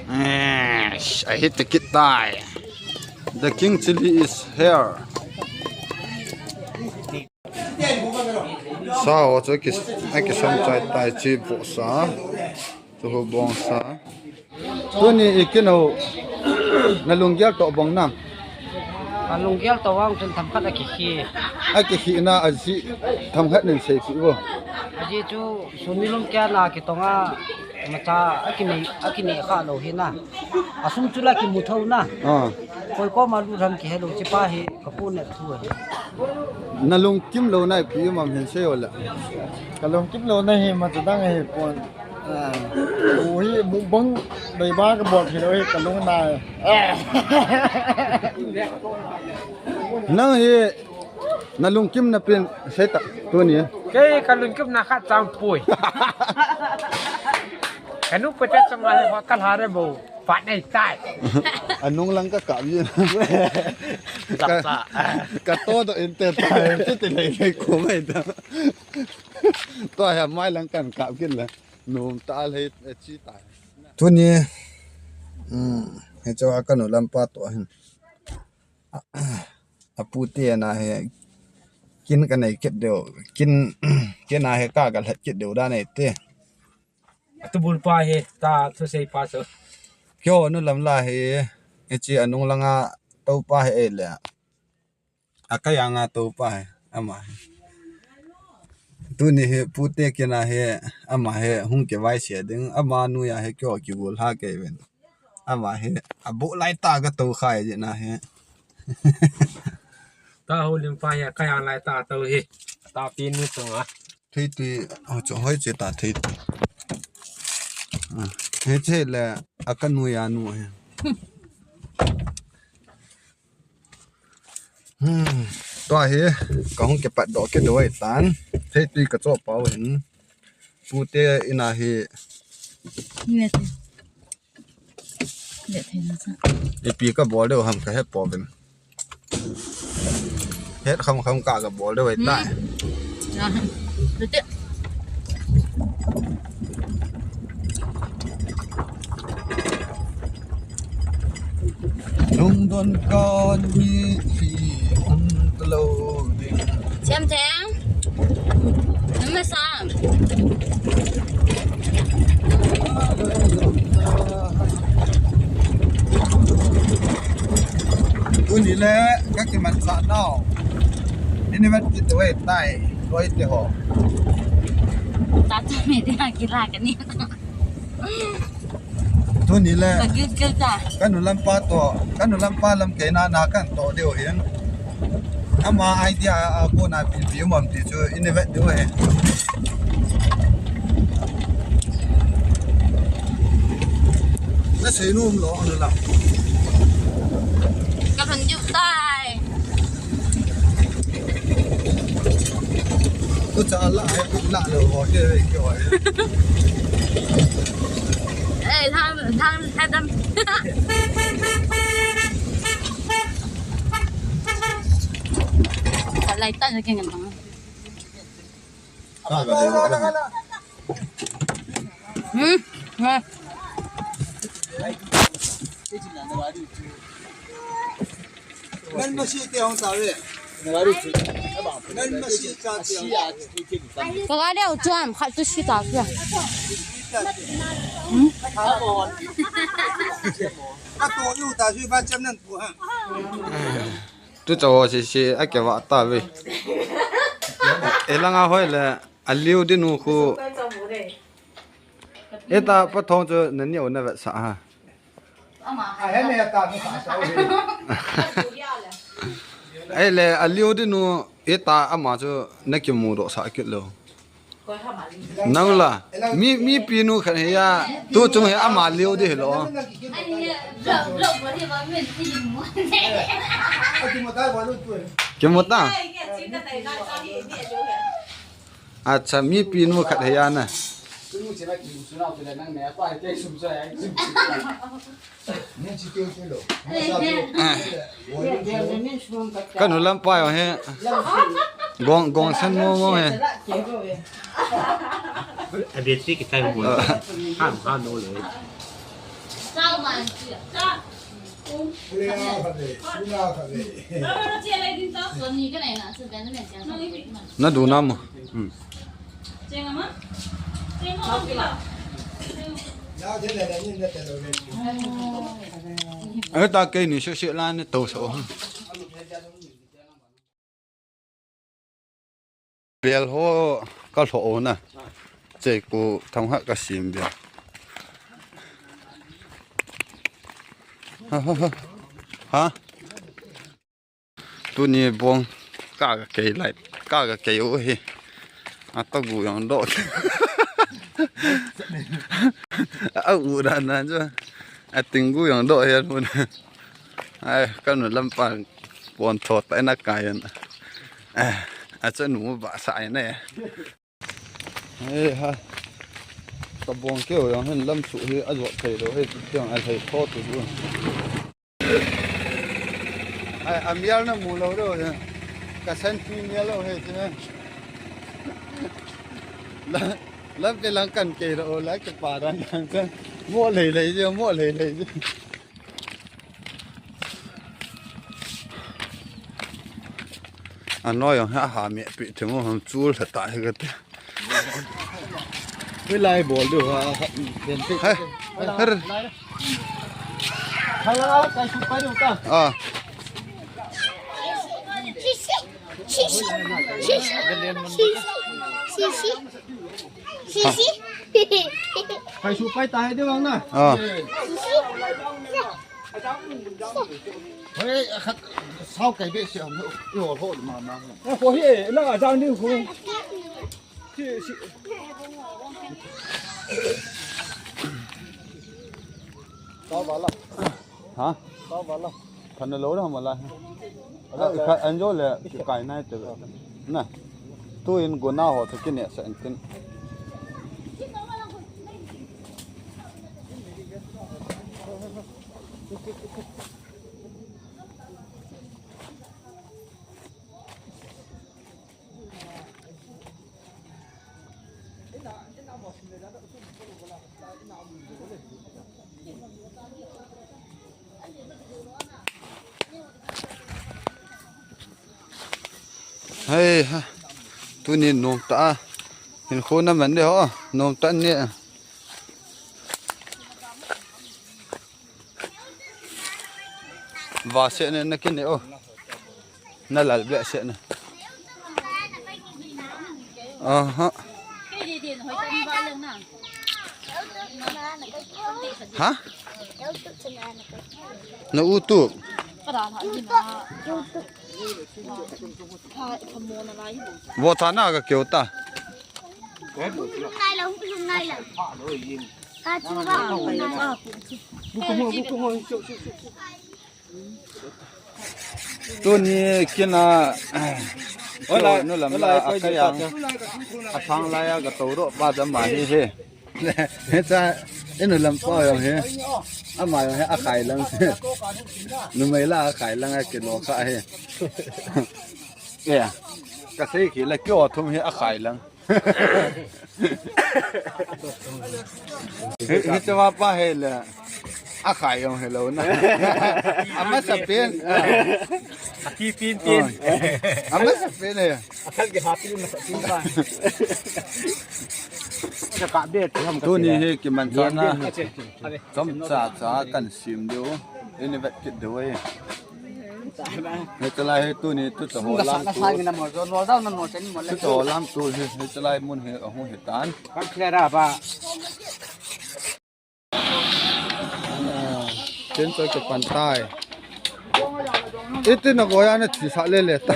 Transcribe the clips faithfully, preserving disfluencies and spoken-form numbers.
Eish, a hit kit tai. The king chili is here. Sa ho chu ki, a kisam chai tai, chi vohsa. Chu ho bongsa. Tuni i kin ho, na lunggel toh bong nam? A lunggel toh vang chun themkhat a kikhi. A kikhi na a ji themkhat nin seipeh vo. A ji chu suni lum kia na kitong a, macha a kinei, a kinei kha lou hi na. A sum chu la kimu tho na. Ah. Koi koma lut ham kihe lou, chi pa hi ka pu ne thu ahi. Na lungkim lou na ipi um am hin sei o le. Ka lungkim lou na hi macha dang ahi pon. Ah. U hi mukbang doi ba ka bol thei lou hi ka lung nai. Nang hi na lungkim na pen sei ta tuni. Kei ka lungkim na khat chang poi. Ka nu pete chang a hi ka la re bo. Phat nei tai. Anung lang ka kap ji. Ka, ka to do inte tai. Ti ti lei lei ko mai ta. To ha mai lang kan kap kin la. Nom ta lei, eh, chi tai. Tuni, um, he cho a ka nu lampa to hin. A pu te na he kin ka nei kit deu, kin, kin a he ka ka lhat kit deu da nei te. Atu bul pa he ta thusei pa so. Kio nu lam la he, e chi anung langa to pa he e le. A ka yang a to pa he, ama he. Tuni he pu te kin a he, ama he hung ke vai se ding, ama nu ya he kio ki bul ha ke ven. Ama he, a bu lai ta ka to khai je na he. Ta ho lim pa he, ka yang lai ta to he. Ta pi nu to a. Thei ti, ho cho hoi che ta thei ti. Ah, he che le, a ka nu ya nu he. Hmm, tua hi, ka hung kipat doh kit doh tan. Thei tui ka cho pau hin. Pu te in a hi. Nge te. Nge te na sa. Ipi ka bol deu ham ka he pouvin. Het kham kham ka ka bol deu tai. Hmm. Ah, nge te. Lungdon kon mi hi um lo ding. Siam Theng. Nama sam. Tuni le ka kiman sa nau. Ini vet kit ve tai. Loi te ho. Ta tu me dia kila ka ni. Tuni le. Ka gil gil ta. Ka nu lampa to, ka nu lampa lam kei na na kan to deu hin. Ama idea a ko na pi pi mom ti chu ini vet deu he. Na sei nom lo nu lam. Ka kan diu tai. Ko cha la, la lo ho ke ke ho. Eh, thang, thang, thang dam. Lai tan ke ngan tang. Hmm. Ka ga le u chuan khat tu si ta kya. Hmm? Tu chaw si si a ke va ta ve. E langa hoi le a liu di nu khu. E ta pa thong chu na ni o na vet sa ha. Ei le a liu di nu e ta ama chu na ki mu do sa kit lo. Nang la, mi, mi pi nu khat he ya, tu chung he ama liu di he lo. Ki mu ta? Acha, mi pi nu khat he ya na. Ka nu lampa yo he. Gong, gong sen mo mo he. A battery ki tai mo. Ha, ha, no le. Na du nam mo? Hmm. Ata kei ni se se la ni to so. Bel ho ka lho na. Che ku thang ha ka sim bel. Ha, ha, ha. Ha? Tuni bong ka ka kei lai, ka ka kei u hi. A to gu yang do. A u dan dan chu. A ting gu yang do hi mun. Ai, ka nu lam pa pon tho ta na ka yan. A cha nu ba sa ai ne. Ei ha. Ka bong keu jong hin lam suh hi a jot thei lou hi, tiang a thei tho tu bu. Ai, a mial na mu lou lou hi. Ka san pi mial lou hi ti. La, lam pe lang kan kei lou la ke pa dan dan. Mo lei lei je, mo lei lei je. Anoi jong ha ha me pi themu ham chul tha ta he ka te. Pi lai bol du ha, ha, den pi. Hai, har. Hala, kai su pai du ta. Ah. Sisi, sisi, sisi, sisi, sisi. Sisi. Kai su pai ta hai de bang na. Ah. Sisi. Hei, khat sao kai be se am, i hol hol ma ma. Ko hi, na a jang ni ko. Si, si. Sao ba la. Ha? Sao ba la. Phan lo na ma la. Ala ka an jo le kai nai te. Na. Tu in go na ho to kine sa in tin. Hei ha. Tuni nom ta. Hin khu na man de ho. Nom ta ni. Va se ne na kine o. Na lal be se na. Aha. Ha? Na u tu. Vo ta na ka keu ta. Ngai lo, ngai lo. Ka chu ba, ngai lo. Tuni kina, hola, nu lam la, a kayang, a thang la ya ka to ro, ba da ma hi he. He cha, inu lam pa yo he. Ama yo he, a khai lang. Numei la, a khai lang, a kilo kha he. Ya, ka sei ki la kyo thum he, a khai lang. Hi, hi chama pa he le. A khai jong he lo na. A masa pen. A ki pen pen. A masa pen he. A thal ke ha pen masa pen pa. Ka ka be ti ham ka. Tuni hi ki man cha na. Chom cha cha kan sim diu. Ini vet kit diu e. Hichelai hi tuni tu cha ho lam tu. Tu cha ho lam tu hi, hichelai mun hi ahung hitan. Kan clear a ba. Chen choi ka pan tai. Iti na goya na thi sa le le ta.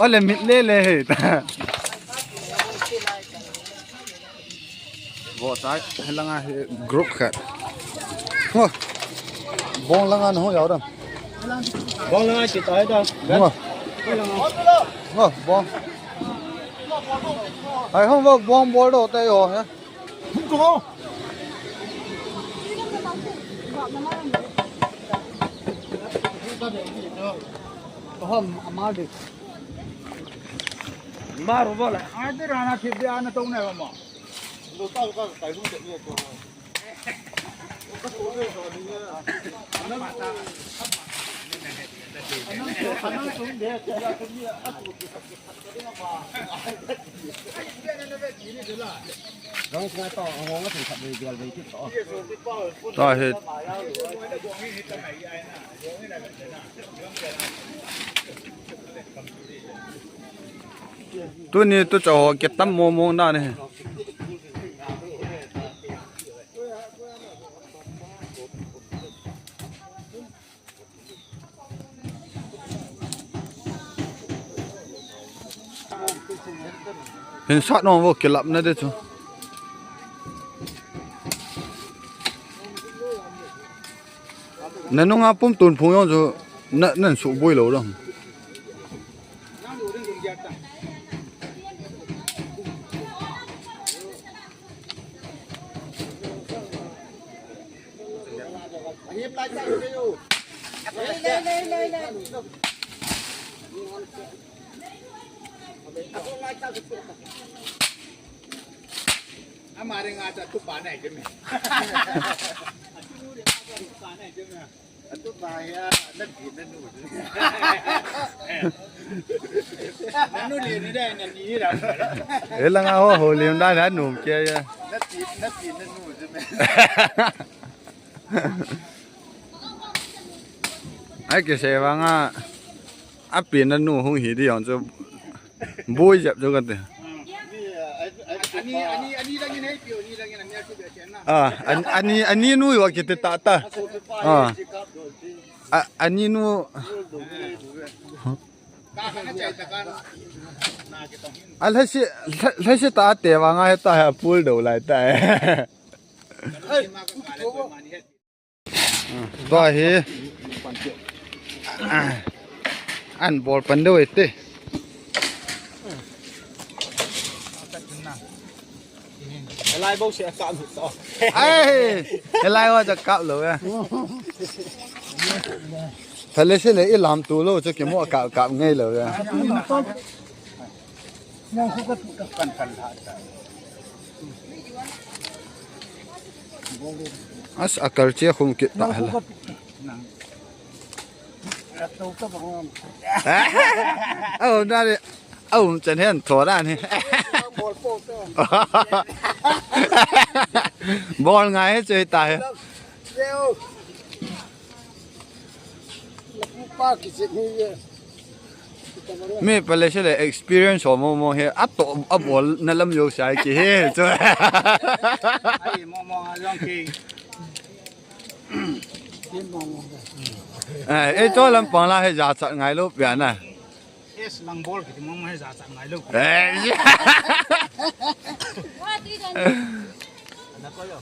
Ole mit le le he ta. Vo tai, helanga hi group khat. Ngo. Bong langa no yau dam. Bong langa chi tai da. Ngo. Ngo, bong. Hai hong vo bong bol do tai ho he. Hum ko. Hom amar de. Maru bola. Ai de rana thi de ana tong na ma. Tahe. Tuni tu chaho kitam mong mong na ne. Hin sat nong vo kilap na de chu. Na nunga pum tun phung jong chu na, nan su boi lo dong. Amare nga cha tu pa nai jeme. Atu pa ya, na pi na nu. Na nu le ni da, na ni da. Elanga ho ho lim da na nu ke ya. Na pi, na pi na nu jeme. Ai kisei vanga, api na nu hung hi di jong chu. Boi jep chu kati. Ani, ani, ani langin hei piu, ani langin ani aku bia chen na. Ah, an-, ani, ani nu yo kiti ta ta. Ah. A, ani nu. Ka ka chai ta kan. Na ke tong hin. A lhasi, lha-, lhasi ta te vanga heta ha pul do lai ta. Ai, ma ka ka le ko mani he. Tua hi an bol pan deu ete. Helai bo se kap lu to. Ai, helai wa ja kap lo ya. Thale se le i lam tu lo chu ki mo kap kap ngei lo ya. As akal che khum kit ta hala. Au, na le. Au, chen hen tho da ni. Bol ngai he che ta he. Mi pale se le experience ho mo mo he, a to a bol na lam yo sai ki he chu. Ai mo mo a jong ki. Eh, eh, to lam pang la he ja chat ngai lo pia na. Es lang bol ki mo mo he ja chat ngai lo. Eh. Na ko yo.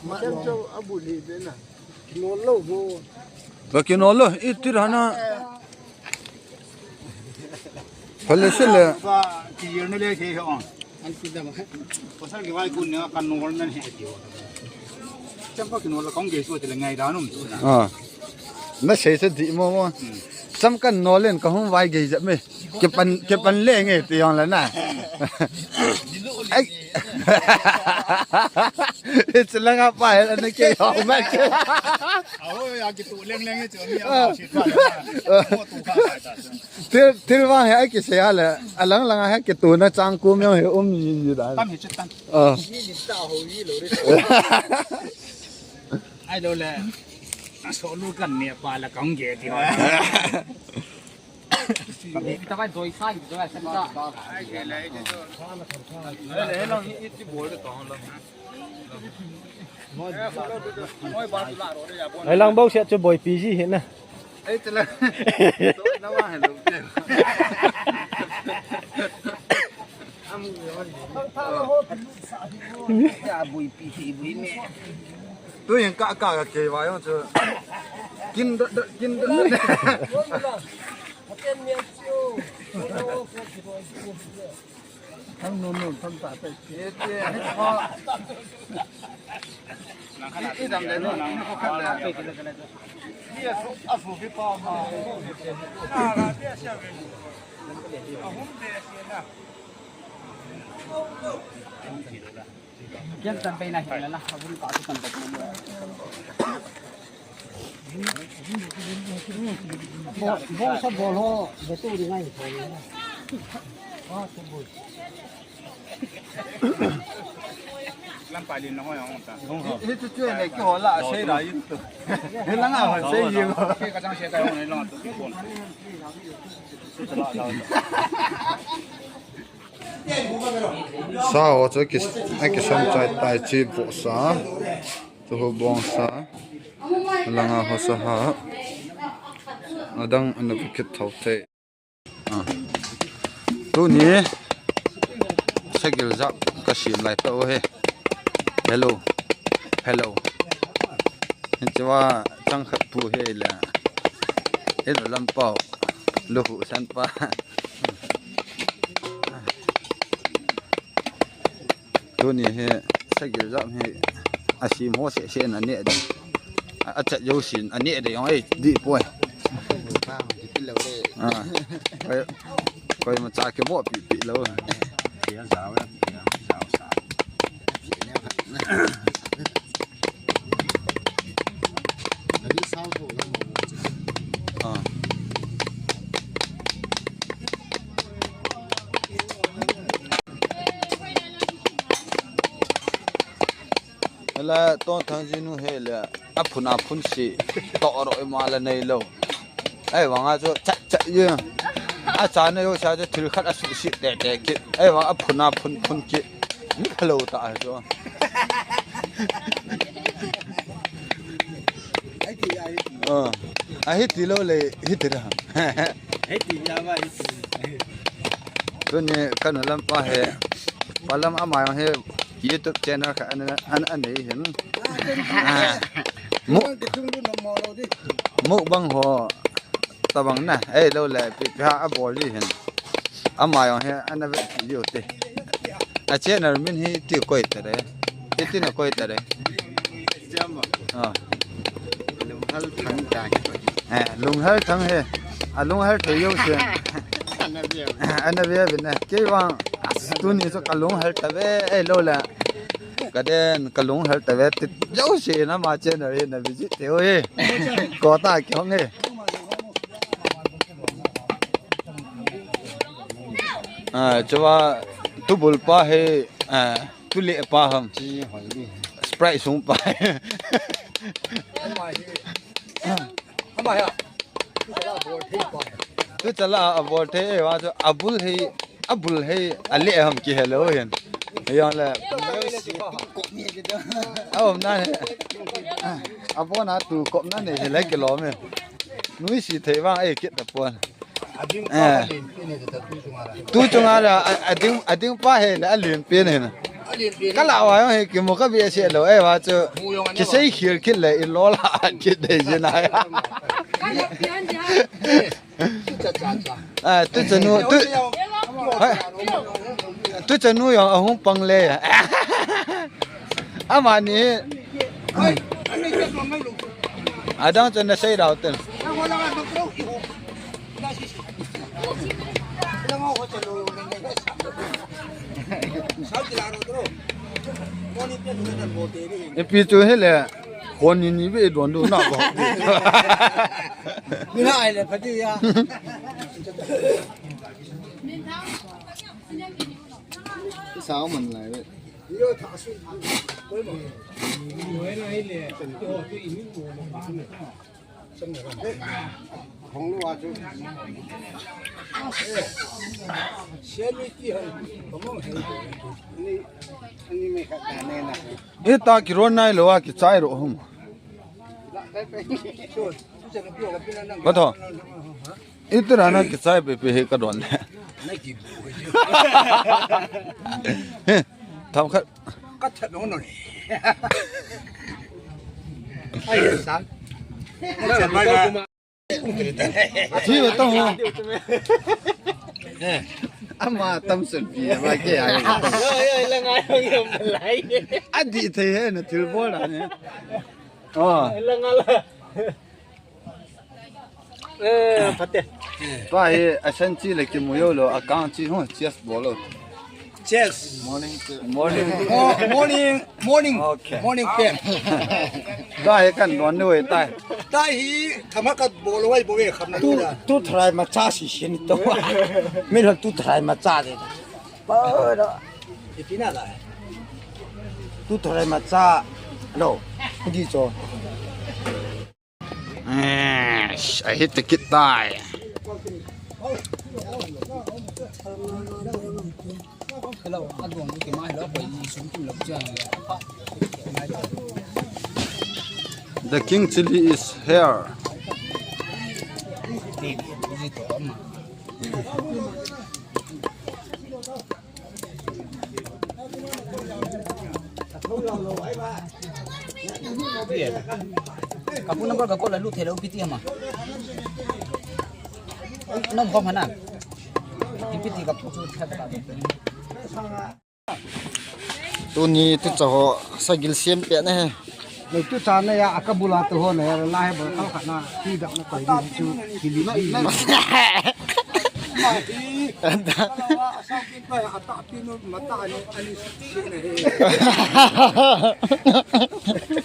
Macam tu abu ni bena. Kinol lo bo. Ba kinol lo, iti rana. Pale se le. Ba, ki yer ne le ke ho. An ti da ma. Pasal ki vai kun ne kan nol nan he ti ho. Cham ba kinol lo kong ge su ti le ngai da num. Ah. Na sei se di mo mo. Cham kan nol len ka hung vai ge ja me. Kipan, kipan le nge ti jong la na. Ai. It's lang apa ya na ke jong ma ke. Aho ya ki tu leng leng chu ni a shi pa. Mo tu ka ta. Til, til vang he ai ki se ya le. Alang lang he ki tu na chang kum jong he um yi yi da. Tam he chu tam. Ah. Ni ni ta ho yi lo re. Ai lo le. So lu kan ne pa la kong ge ti ho. Ai lang bau sia chu boipi ji hi na. Ya boipi hi boi me. Tu yang ka ka ka ke wa yong chu. Kin da, da, kin da. Thang nun nun thang ta ta. Ye te. I dam le nun nang ko khat le. Ye su a su ki pa ma. Kian tan pe na hi la na, abun pa tu tan pe na. Bo, bo sa bo lo, be tu ri ngai ko. Ah, tu bo. Lam pa lin na ho ya ho ta. Hi tu tu ne ki ho la sei la yin tu. Hi la nga ho sei yin. Ke ka chang sei ta ho ne la tu ki bon. Sa ho chu ki, a kisam chai tai chi bo sa. Tu ho bong sa. Langa ho sa ha. Adang ana bukit thau te. Ah. Tuni sagil jap ka sim lai tau he. Hello. Hello. Hiche va chang khat pu he la. Hello lam pau. Lu hu san pa. Tuni hi sagil jap hi asim ho seh seh in ane ding. A, achat jousen ane ding jong ei dih poi. Ah. Koi, koimacha kiboh pi pi lou. Ah. Ela tong thang jinu he le, aphun aphun si to ro ima la nei lou. Ei vang a chu chat chat ye. A cha nei ho sa chu thil khat a su si te te ki. Ei vang aphun aphun phun ki. Ni kha lou ta chu. Ai ti ai. Oh. A hi ti lou le hi ti ra. Ai ti ya ba hi ti. Tuni kanu lam pa he. Pa lam ama jong he. YouTube channel khat ana, ana, ana nei hin. Ah. Mu-, mukbang ho tabang na, ei lou le, pi, pi ha abol ji hin. Ama jong hi ana ve ji u te. A channel min hi ti koi ta re. Iti na koi ta re. Ah. Lunghal thang ta. Eh, lunghal thang he. A lunghal thei jou se. Ana ve. Ana ve ve na. Kei vang. As, tuni chu ka lunghal ta ve. Ei lou le. Ka den ka lunghal ta ve. Ti jou se na ma channel hi na visit te o he. Ko ta ki hong he. Ah, chuva tubul pa he. Ah. Tu le pa ham. Chi hoi ni. Sprite sung pa. Ama hi. Ama hi. Tu chala bol thei pa. Tu chala a bol thei e va chu abul hei, abul hei, a le ham ki hello hin. Yong le. A um na he. A bona tu kop na ne he le ki lo me. Nui si thei vang e kit ta pon. Eh. Tu chunga la, a, ading, ading pa he la, alen pen he na. Ka la wa he, ki mo ka bi se lo, eh, wa chu. Ki sei khil khil le, i lo la, ki de je na ya. Ah, tu chanu, tu, ha? Tu chanu jong ahung pang le. Amani. Adang chu na sei dau ten. Ipi chu hile, hon ni ni ve don du na ko. Ni na ai le pha di ya. Sao man lai ve. Ita kiron nai lo a kichai ro hum. Ba tho. Ita ra na kichai pe pe he ka don le. He, tham khat. Ka that nong nong. Ai, sa. Thi ve ta ho. Ama tam sun pi, ama ke ai. Yo, yo, la ngai hong yom lai. Adi thei he na thil bol a ne. Oh. La ngai la. Eh, pate. Tua hi a sen chi le kimu jou lou, a kang chi ho, cheers bol lou. Cheers. Morning. Morning. Oh, morning. Morning. Okay. Morning pen. Tua hi kan don lou tai. Tua hi thama ka bol lou ai bol ve kham na tu. Tu tharai ma cha si sin to. Min ho tu tharai ma cha de. Pa da. Ipi na la. Tu tharai ma cha. Lo. Di cho. Eh, a hit the kit tai. The king chili is here. Kapu number ka call a lut thei lou piti ama. Nom khom hana. Piti kapu chu thak ta. Tuni tu cha ho sagil siam pe na he. Nei tu cha na ya a ka bula tu ho na ya la he ba ka kha na ti dak na koi ni chu ki li ti. Anta. Ata pinu mata ani ani sine he.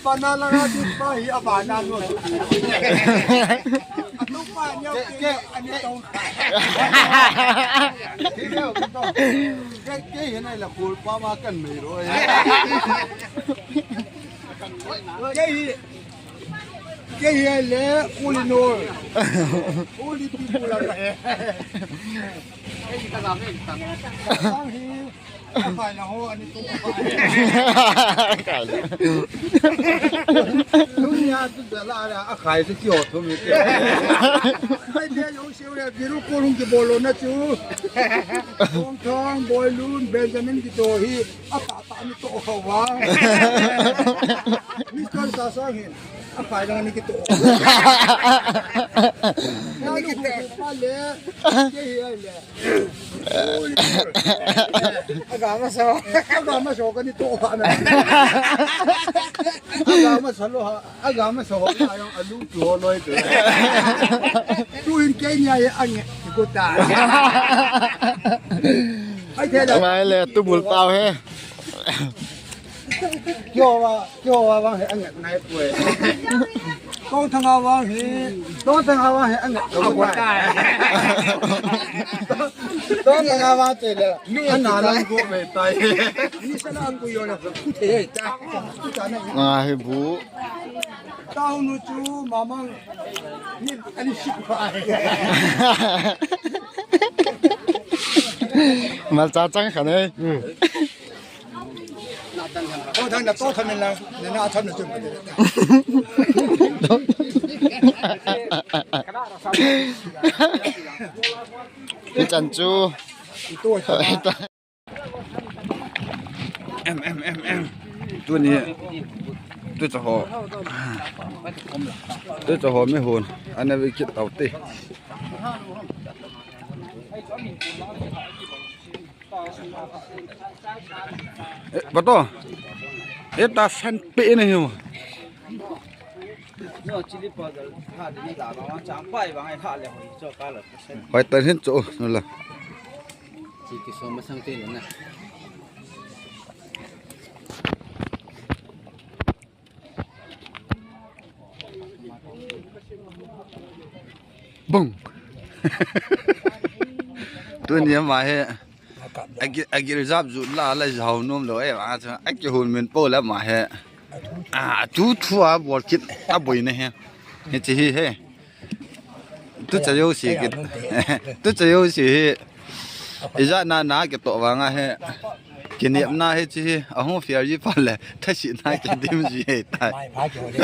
Pana la ga di pa hi abana no. Atu pa ni ke ani tong. Ke, ke hi nai la kul pa ma kan mei ro e. Ke hi, ke hi le kul no. Kul pi kul la e. Ke hi ka la me ta. Sang hi. Ka phai la ho ani tu. Kai. Dunia tu da la la a khai se kyo tu mi ke. Kai de yo. Biru ko lung ke bolo na chu. Kong Thang, Boilun, Benjamin kito hi. A ta ta ni to kho wa. Mister Sasang hin. A kai dang ni kito. Na lu ko pa le. Ke hi ai le. Aga ma so. Aga ma so ka ni to kha na. Aga ma sa lo ha. Aga ma so na yong a lu tu ho loi tu. Tu in ke nya ye ang ye. Ko ta. Ai the la. Mai le tu bul pau he. Kyo wa, kyo wa wang he ang ye nai pue. Kong Thang a wang he, Kong Thang a wang he ang ye. Ko ta. Kong Thang a wang te le. Ana lang ko me tai. Ni sa lang ko yo na. Ku te ta. Ku ta na. Nga hi bu. Tao nu chu mamang ni ani sik pha. Malcha chang kha ne. To thang na to thang na na thang na chu. Ni chan chu. Em, em, em, em. Tuni, tu cha ho. Tu cha ho mi hun. Ana vi kit tau ti. Eh, bato. Eh, ta san pe ne hiu. No, chili powder ha de ni la ba, chang pai ba ngai ha le hoi cho ka la. Hoi ta hin cho, no la. Chi ki som masang te na. Bung. Tuni ama he. Agi, agi reserve ju la la jau nom lo e, a chu. Aki hun min po la ama he. A, tu thu a bol kit a boi ne he. He chi hi he. Tu cha yo si kit. Tu cha yo si hi. Ija na na kito vang a he. Kiniep na he chi hi. A hung fiar ji pa le. Tha si na kidim ji he tai. Mai pha ki hol.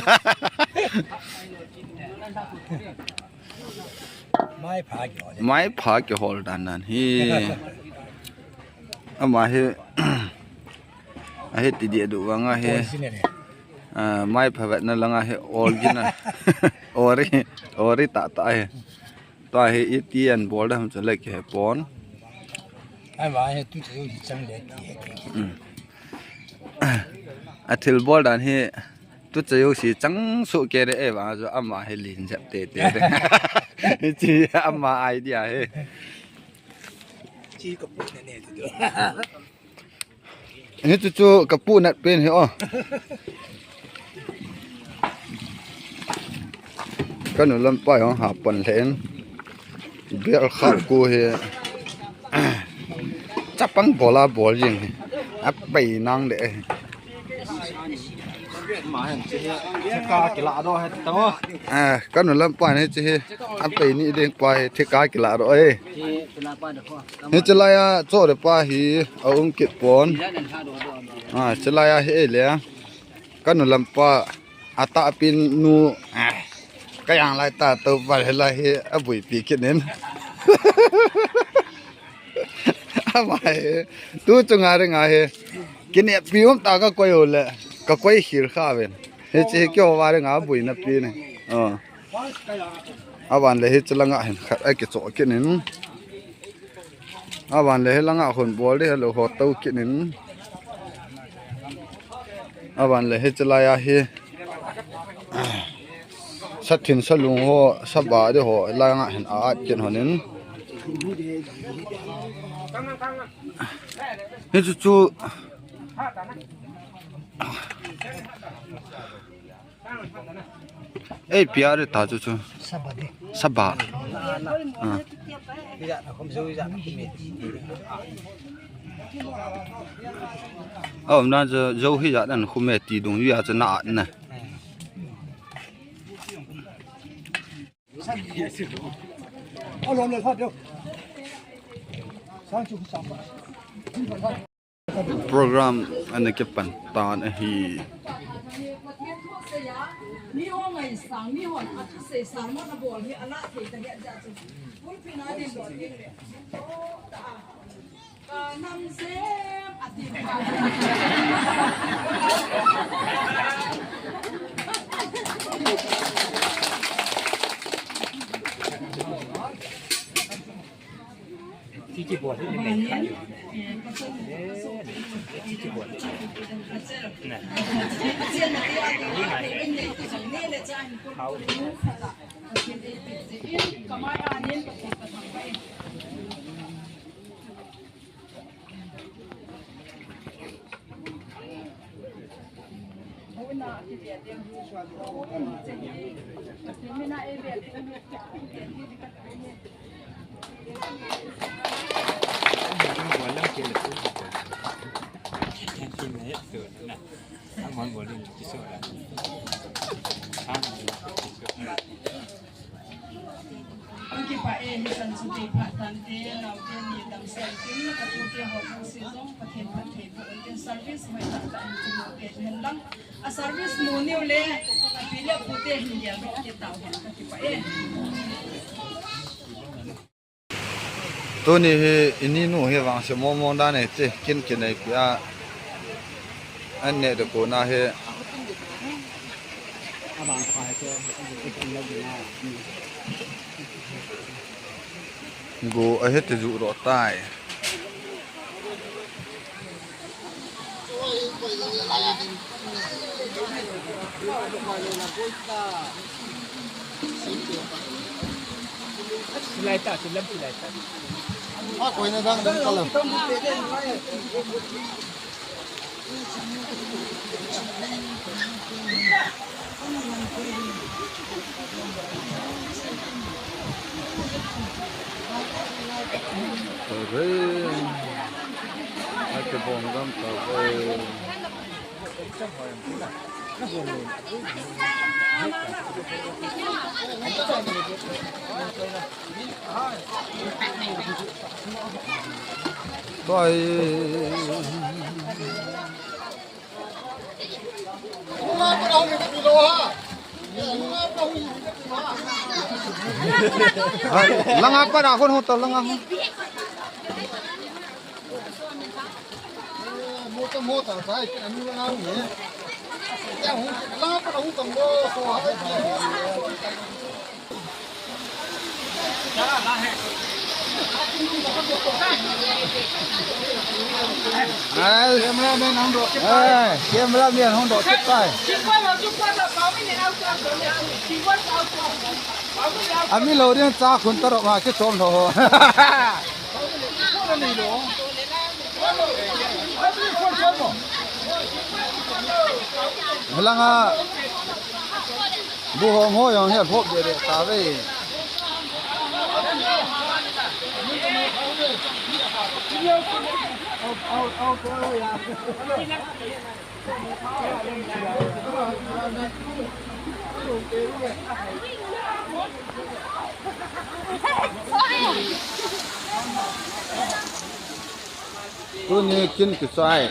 Mai pha ki hol. Mai pha ki hol dan nan hi. Ama hi. A hi ti dia du vang a hi. Original. A, mai pha vet na lang a hi original. Ori, ori ta ta hi. Tua hi iti an bol da ham chale ke pon. Ai ma hi tu chu hi chang le ti hi. Mm. A thil bol dan hi tu chu si chang su ke re e va jo ama hi lin jep te te re. Hiche ama idea hi. Chi ka pu na ne tu. Hichu chu ka pu nat pen hi o. Ka nu lampa jong ha pan lhen. Bel kha ku hi. Chapang bola bol jing hi. A pei nang de. Ma hen chi hi. Ka kila do he ta. Ah, ka nu lampa ni chi hi. A pei ni ding pa hi thika kila do e. Hiche laiya chode pa hi a um kit pon. Ah, hiche laiya hi le. Ka nu lampa a tahpin nu, ah, ka jang lai ta to pa hi lai hi a buipi kit nin. Ama hi, tu chunga ringa hi. Kinepi um ta ka koi u le, ka koi khel kha ven. Hiche hi keiho va ringa buina pi ni. Oh. Aban le hiche langa hin khat a kichoh kit nin. Aban le hi langa hon bol di, hello, ho to kit nin. Aban le hiche laiya hi. Sa thin sa lung ho, sa ba di ho, langa hin a at kit honin. Hichu chu. Ei, pia de ta chu chu. Saba de. Saba. Ah. Ija na khum zo ija na khum e. Oh, na zo, zo hi ija na khum e ti dung ija chu na na. Alo le kha de. Sang chu sang. Program ana kipan tan ahi. Ang kipa e, hisan chu kei phat tante, naote ni damsel tin, ka tute ho jong si jong, Pathen phatthei boh in tin service hoi tah tah in kimu peh hen lang. A service mu niu le, a pi le pute hin geldoh kit tau hen ka kipa e. Tuni hi ini nu hi vangse mong mong dan e che kin kinei pia. An ne de ko na hi. Go ahet te ju ro tai. Silai ta, silam silai ta. A, koi na dang dang kala. Tare. Ate bom gam tare. Bye. Langa para hon hon to langa hon. Ai, cameraman hung doh kit tai. Ai, cameraman hung doh kit tai. Ami lo ding cha khun tarok ma kichom lo ho. Helanga. Bu hong ho jong hi a phop deh deh ta ve. Tuni kin kichai.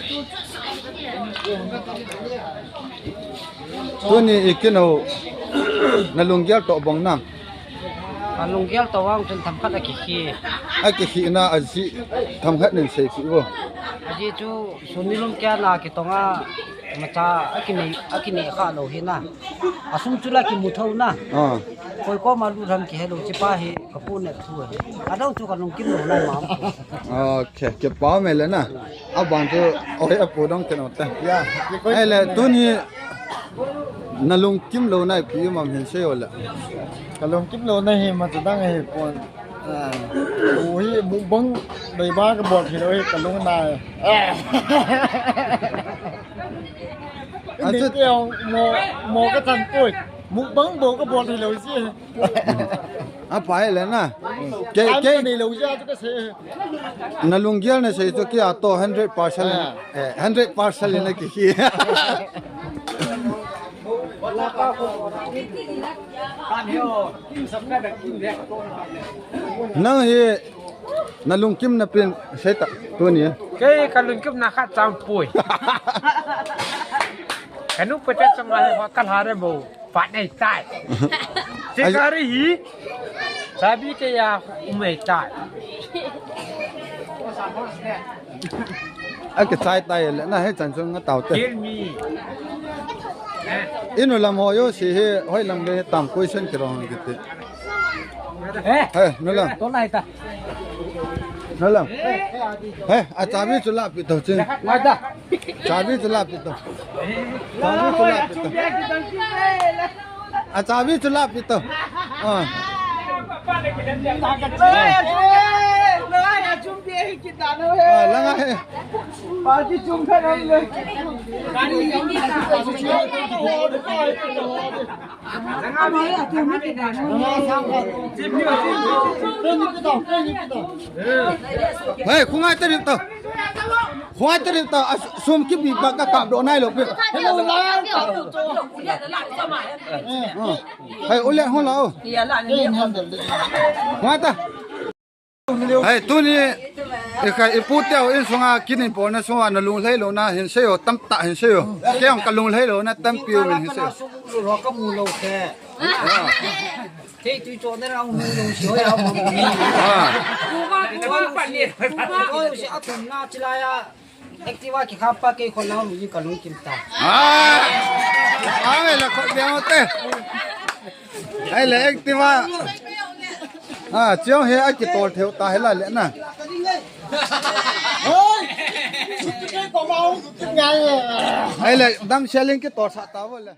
Tuni i kin ho. Na lunggel toh bong nam. Ka lunggel toh vang chun themkhat a kikhih. A kikhih na a ji themkhat nin seipeh vo. A ji chu suni lum kia na kitong a macha a kinei, a kinei kha lo hi na. A sum chu la kimu tho na. Ah. Koi koma lut ham kihe lo, chi pa hi ka pu ne thu hi. A dau chu ka lungkim lo nai ma. Okay, kipa mai le na. A ban chu oi a pu dong keno te. Ya, kikoi. Ai le tuni na lungkim lo nai pi mam hin sei o le. Ka lungkim lo na hi ma chu dang hi pon. Ah, u hi mukbang dei ba ka bol hi lo hi ka lung nai. Ah. Indi te mo mo ka tan poi. Mukbang bo ka bol hi lo si. A pai le na. Ke, ke. Nei lo ja chu ka se. Na lunggel na sei chu kia to hundred percent. Ah. Eh, hundred percent le na ki ki. Nang hi na lungkim na pen sei ta tuni. Kei ka lungkim na khat chang poi. Ka nu pete chang ma ho ka lha re bo. Pat nei tai. Ai. Sikari hi. Sabi te ya umei tai. A kichai tai le na he chan chung nga tau te. Kill me. Inu lam ho yo si he hoi lam le tam question kirong kiti. Eh? He, nu lam. To lai ta. Nu lam. He, a chabi chu la pi to chin. Lai ta. Chabi chu la pi to. Chabi chu la pi to. A chabi chu la pi to. Ah. Ah, langa he. Hei, khungai ta ri to. Khungai ta ri to. A sum kibi ba ka kap do nai lo pi. Hei, u le hon lo. Khungai ta. Hei, tuni, i kha, i pu teu insunga kin in polna sunga na lunglhai lona hin sei o, tamtah hin sei o. Kei jong ka lunglhai lona tampi u min hin sei o. Ro ka mu lo te. Kei tui cho ne ra mu lo si ho ya mu. Ah. Ku ba, ku ba, ku ba, ku ba, si a tum na chi la ya. Activa kikhap pa kei khonau nu ji ka lungkim ta. Ah! Ai la khot bia te. Ai le Activa. Ah, chiong he a kitol theu ta he la le na. Ai le dam selling kitol sa ta vo le.